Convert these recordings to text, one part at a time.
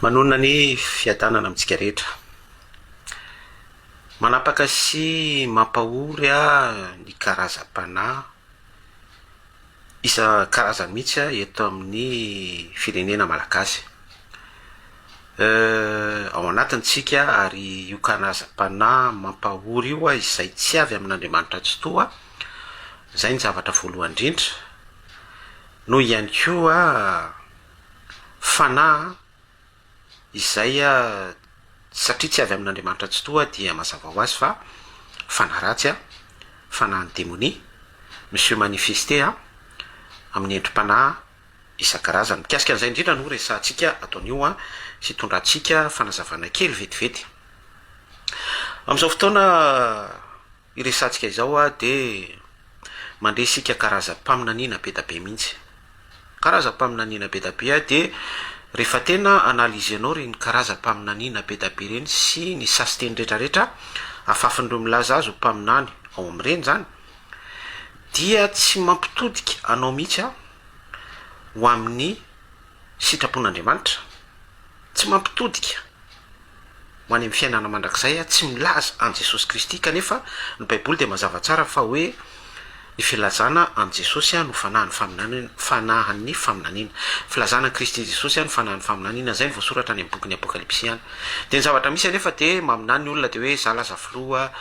Manonona ny fiadanana amintsika rehetra. Manapaka sy mampahory ny karazam-panahy isan-karazany mihitsy eto amin'ny firenena malagasy. Ao anatiny tsika ary io karazam-panahy mampahory io izay tsy avy amin'Andriamanitra Tsitoha, izay ny zavatra voalohany indrindra, no ihany koa Fanahy izay satria tsy avy amin'Andriamanitra Tsitoha dia mazava ho azy fa fanahy ratsy, fanahin'ny demonia, mi-se manifester amin'ny endri-panahy isan-karazany. Mikasika an'izay indrindra no resahantsika ato anio sy hitondrantsika fanazavana kely vetivety. Amin'izao fotoana iresahantsika izao dia mandre isika karazam-paminaniana be da be mihitsy. Karazam-paminaniana be da be dia rehefa tena analyser-nao ireny karazam-paminaniana be da be ireny sy ny sasinteny rehetrarehetra afafin'ireo milaza azy ho mpaminany ao amin'ireny izany dia tsy mampitodika anao mihitsy ho amin'ny sitrapon'Andriamanitra, tsy mampitodika. ho any amin'ny fiainana mandrakizay tsy milaza an'i Jesosy Kristy kanefa ny Baiboly dia mazava tsara fa hoe ny filazana an'i Jesosy no fanahin'ny faminaniana, fanahin'ny faminaniana. Filazana an'i Kristy Jesosy no fanahin'ny faminaniana, izay no voasoratra any amin'ny bokin'ny Apokalypsy any. Dia ny zavatra misy anefa dia maminany ny olona dia hoe za lasa filoha,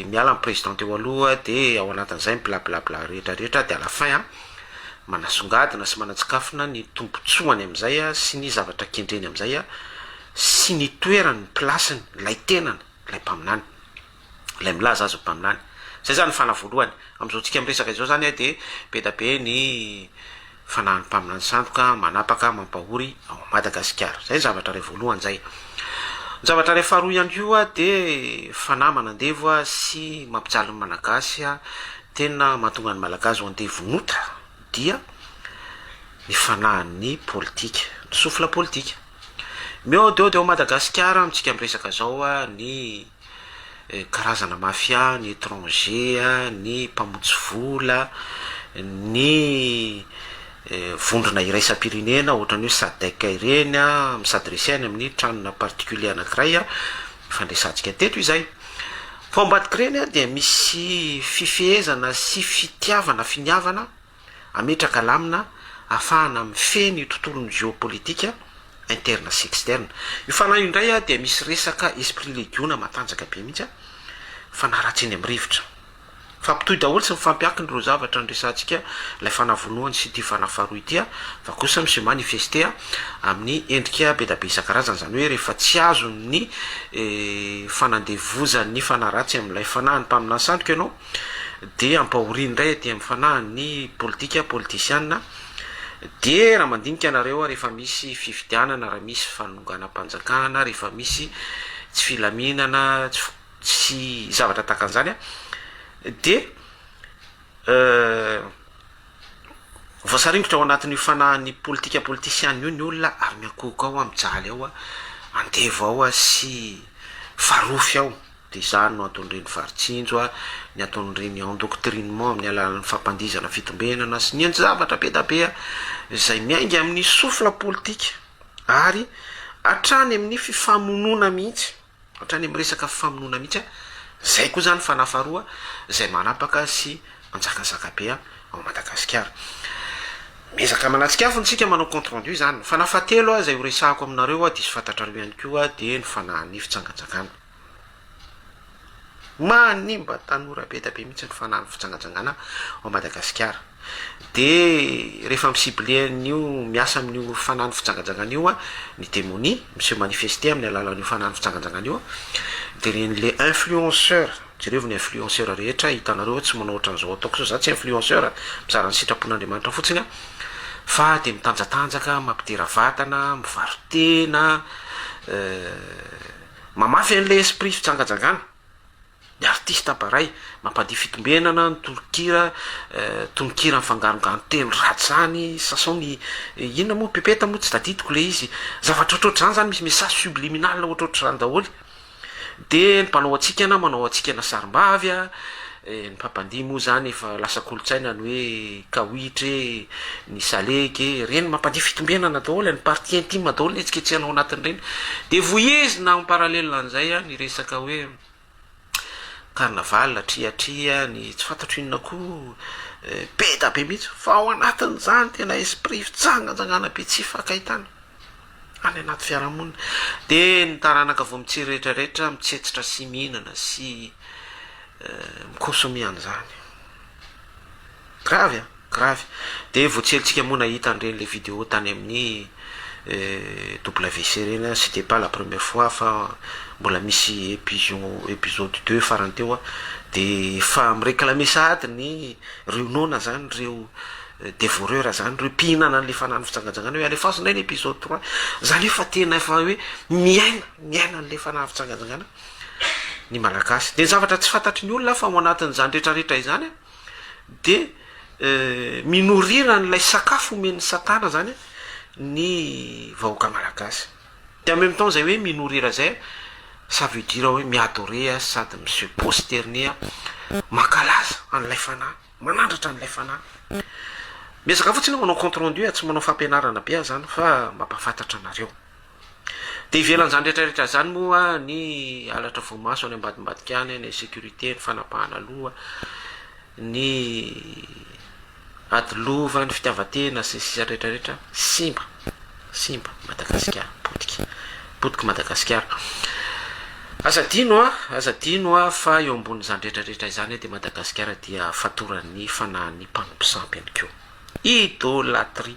miala ny président teo aloha dia ao anatin'izay ny bla bla bla rehetra rehetra dia à la fin manasongadina sy manatsikafona ny tombontsoany amin'izay sy ny zavatra kendreny amin'izay sy ny toerany, ny place-ny, ilay tenany, ilay mpaminany, ilay milaza azy ho mpaminany. Izay izany ny fanahy voalohany. Amin'izao tsika miresaka izao izany dia be dia be ny fanahin'ny mpaminany sandoka manapaka, mampahory ao Madagasikara. Izay ny zavatra iray voalohany izay. Ny zavatra iray faharoa ihany koa dia fanahy manandevo sy mampijaly ny Malagasy Tena mahatonga ny Malagasy ho andevon'ota dia ny fanahin'ny politika, ny souffle politika. Mihaodihaody ao Madagasikara amintsika miresaka zao ny karazana mafia, ny étranger, ny mpamotsy vola, ny vondrona iraisam-pirenena ohatran'ny hoe Sadec ireny, mi-s'adresser any amin'ny tranona particulier anankiray, nifandresantsika teto izay. Fa ao ambadik'ireny dia misy fifehezana sy fitiavana, finiavana hametraka lamina ahafahana mifehy ny tontolon'ny géopolitique interne sy externe. Io fanahy io indray dia misy resaka esprit legiona matanjaka be mihitsy, fanahy ratsy eny amin'ny rivotra. Mifampitohy daholo sy mifampiankina ireo zavatra noresahantsika, ilay fanahy voalohany sy ity fanahy faharoa ity, fa kosa mi-se manifester amin'ny endrika be dia be isan-karazany, izany hoe rehefa tsy azon'ny fanandevozan'ny fanahy ratsy amin'ilay fanahin'ny mpaminany sandoka ianao, dia ampahoriany indray aty amin'ny fanahin'ny politika, politisiana, dia raha mandinika nareo rehefa misy fifidianana, raha misy fanonganam-panjakana, rehefa misy tsy filaminana, tsy. sy zavatra tahaka an'izany an, dia voasaringotra ao anatin'io fanahin'ny politika politisiana io ny olona ary miankohoka ao an, mijaly ao an, andevo ao an, sy farofy ao, dia izany no anton'ireny vary tsinjo an, ny anton'ireny endoctrinement amin'ny alalan'ny fampandihizana fitombenana sy ny zavatra be dia be izay miainga amin'ny souffle politika ary hatrany amin'ny fifamonoana mihitsy. Hatrany amin'ny resaka famonoana mihitsy an, zay koa zany fanahy faharoa zay manapaka sy manjakazaka be ao Madagasikara. Miezaka manatsikafona isika manao compte rendu zany. Ny fanahy fahatelo izay ho resahako aminareo diso fantatrareo ihany koa dia ny fanahin'ny fitsangantsangana. Manimba tanora be dia be mihitsy ny fanahin'ny fitsangantsangana ao Madagasikara. De rehefa mi-cibler an'io, miasa amin'io fanahin'ny fijangajangana io ny demonia, mi-se manifester amin'ny alalan'io fanahin'ny fijangajangana io, de ireny le influenceur, jerevo ny influenceur rehetra hitanareo hoe tsy manao ohatran'izao ataoko zao, za tsy influenceur, mizara ny sitrapon'Andriamanitra fotsiny aho, fa de mitanjatanjaka, mampidera vatana, mivaro-tena, mamafy an'le esprit fijangajangana. Ny artista mparay, mampandihy fitombenana, ny tononkira, tononkira mifangarongaro teny ratsy zany, sasao ny inona moa pepeta moa tsy tadidiko le izy, zavatra ohatrohatr'izany zany misy message subliminal ohatrohatr'izany daholo, de ny mpanao hatsikana manao hatsikana sarimbavy a, Ny mpampandihy moa zany efa lasa kolontsaina ny hoe kawitry e, ny salegy e, reny mampandihy fitombenana daholo e, ny partie intime daholo ny hetsiketsehana ao anatin'ireny. De vohizina en parallèle an'izay ny resaka hoe carnaval, triatria, ny tsy fantatro inona koa, be da be mihitsy fa ao anatin'izany tena esprit fitsangantsangana be tsy ifankahitana any anaty fiarahamonina. De ny taranaka vao mitsiry rehetrarehetra mitsetsitra sy mihinana sy mi-consommer an'izany. Grave an! Grave. De vao tsy ela tsika moa nahita an'ireny le vidéo tany amin'ny WC ireny an, c'était pas la première fois fa mbola misy épision épisode deux farany teo an, de efa mi-réclamer sahady ny reo noana zany, reo dévoreur zany, reo mpihinana an'le fanahy fijangajangana hoe alefaso indray ny épisode trois. Zany hoe fa tena efa hoe miaina, miaina an'le fanahy fijangajangana ny Malagasy. De ny zavatra tsy fantatry ny olona fa ao anatin'izany rehetrarehetra izany an, de mi-nourrir an'ilay sakafo omen'ny satana zany ny vahoaka malagasy. De en même temps zay hoe mi-nourrir zay, ça veut dire hoe mi-adorer sady mi-se prosterner, mankalaza an'ilay fanahy, manandratra an'ilay fanahy. Miezaka fotsiny aho manao compte rendu, tsy manao fampianarana be aho zany fa mampahafantatra anareo. De ivelan'izany rehetrarehetra zany moa ny halatra voamaso any ambadimbadika any, ny insécurité, ny fanapahana loha, ny ady lova, ny fitiavan-tena sy ny sisa rehetrarehetra, simba, simba Madagasikara, potika, potiky Madagasikara. Aza adino a, aza adino a fa eo ambonin'izany rehetrarehetra izany de Madagasikara dia fatoran'ny fanahin'ny mpanompo sampy ihany koa. Idolâtrie.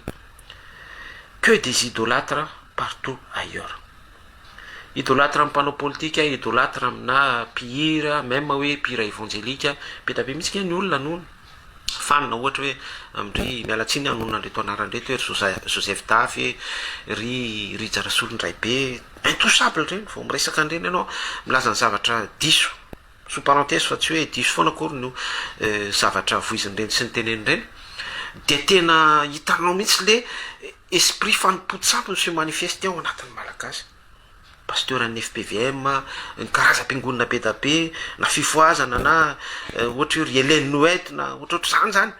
Que des idolâtres partout ailleurs. Idolâtre amin'ny mpanao politika, idolâtre amina mpihira, même hoe mpihira évangélique, be da be mihitsy ny olona no fanina ohatra hoe amindry miala tsiny hanonona an'ireto anarana ireto hoe ry Joseph Dafy, ry Rija Rasolondraibe, intouchable reny vao miresaka an'ireny ianao milaza ny zavatra diso, sous parenthèse fa tsy hoe diso foana akory no zavatra voizin'ireny sy ny tenen'ireny, de tena hitanao mihitsy le esprit fanompoan-tsampy se manifeste ao anatin'ny Malagasy. Pasteur an'ny FPVM, ny karazam-piangonana be da be, na fifohazana na ohatra hoe ry Hélène White na ohatrohatr'izany zany,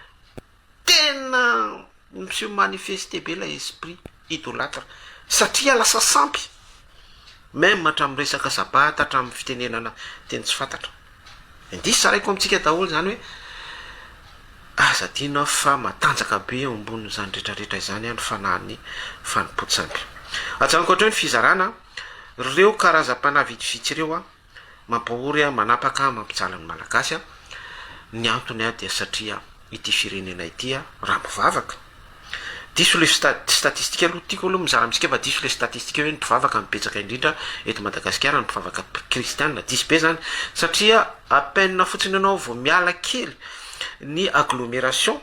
tena mi-se manifeste be ilay esprit idolâtre satria lasa sampy, même hatramin'ny resaka sabata, hatramin'ny fitenenana teny tsy fantatra. Indrisy zaraiko amintsika daholo zany hoe aza adino fa matanjaka be eo ambonin'izany rehetrarehetra izany ny fanahin'ny fanompoan-tsampy. Ajanoko hatreo ny fizarana reo karazam-panahy vitsivitsy ireo a, mampahory, manapaka, mampijaly ny Malagasy. Ny antony dia satria ity firenena ity raha mivavaka, diso le statistika aloha, tiako aloha mizara amintsika fa diso le statistika hoe ny mpivavaka no betsaka indrindra eto Madagasikara, ny mpivavaka kristianina, diso be zany satria à peine fotsiny ianao vao miala kely ny agglomération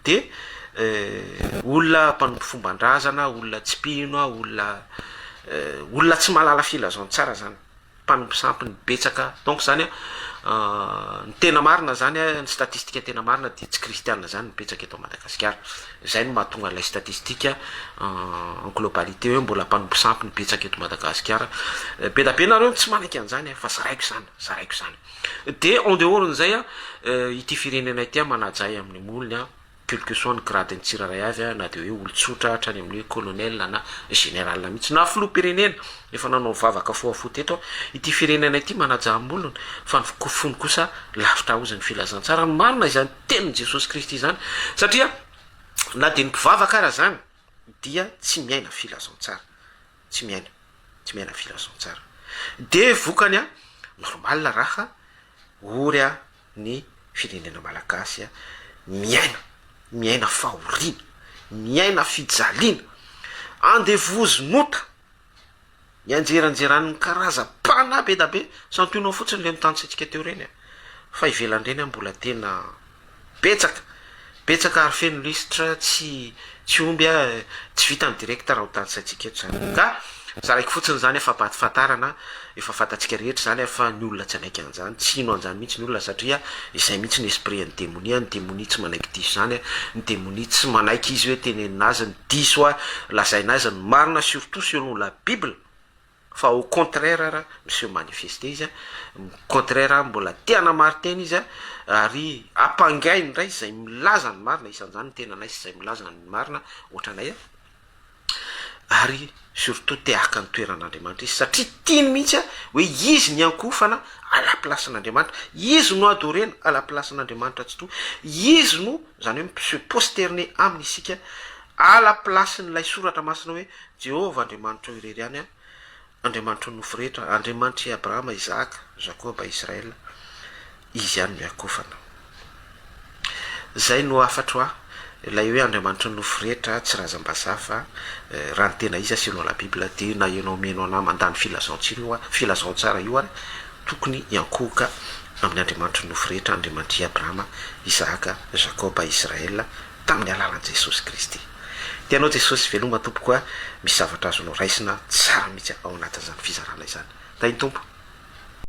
de olona mpanompo fomban-drazana, olona tsy mpino, olona olona tsy mahalala filazantsara zany, mpanompo sampy ny betsaka. Donc zany a, ny tena marina zany a, ny statistika tena marina dia tsy kristianina zany ny betsaka eto Madagasikara. Zay no mahatonga ilay statistika en globalité hoe mbola mpanompo sampy ny betsaka eto Madagasikara. Be da be nareo tsy manaiky an'izany fa zaraiko zany, zaraiko zany. De en dehors n'izay a, ity firenena ity a manaja ahy amin'ny molony a, quel que soit ny grade-ny tsirairay avy a, na de hoe olo-tsotra hatrany amin'ny hoe colonel na général mihitsy na filoham-pirenena efa nanao vavaka fohafoha teto, ity firenena ity manaja amolony fa ny fony kosa lavitra aozy ny filazantsara. Ny marina izany tenin'i Jesosy Kristy izany satria na de ny mpivavaka ara zany dia tsy miaina filazantsara, tsy miaina, tsy miaina filazantsara. De vokany a, normal raha ory a ny firenena malagasy miaina, miaina fahoriana, miaina fijaliana, andevozin'ota, mianjeranjeran'ny karazam-panahy be da be, santionao fotsiny le notantisaintsika teo ireny a, fa ivelan'ireny a mbola tena betsaka, betsaka ary feno lisitra tsy tsy omby a, tsy vita ny direct raha ho tanisaintsika eto zany. Ka zaraiko fotsiny zany fampahafantarana, efa fantatsika rehetra zany fa ny olona tsy hanaiky an'izany, tsy hino an'izany mihitsy ny olona satria izay mihitsy ny esprit an'ny demonia, ny demonia tsy manaiky diso zany, ny demonia tsy manaiky izy hoe tenenina azy ny diso a, lazaina azy ny marina surtout selon la bible. Fa au contraire ara mi-se manifester izy a, contraire mbola te hanamari-tena izy a, ary ampangainy indray izay milaza ny marina, isan'izany ny tenanay sy izay milaza ny marina ohatranay a, ary surtout te haka ny toeran'Andriamanitra izy, satria tiany mihitsy a hoe izy ny ankohofana à la place-n'Andriamanitra, izy no adorena à la place-n'Andriamanitra Tsitoha, izy no izany hoe mi-se prosterner aminy isika à la place-n'ilay soratra masina hoe Jehovah Andriamanitrao irery ihany a, Andriamanitry ny nofo rehetra, Andriamanitr'i Abrahama, Isahaka, Jakoba, Israel, Izy ihany no iakofana. Zay no hafatro ahy, ilay hoe Andriamanitry ny nofo rehetra, tsy razam-bazaha fa raha ny tena izy selon la bible dia na ianao mino anah mandà ny filazantsira io filazantsara io ary tokony hiankohoka amin'ny Andriamanitry ny nofo rehetra, Andriamanitr'i Abrahama, Isahaka, Jakoba, Israel, tamin'ny alalan'i Jesosy Kristy. Tia anao Jesosy, veloma tompoko a, misy zavatra azonao raisina tsara mihitsy ao anatin'izany fizarana izany. Tahin'ny Tompo.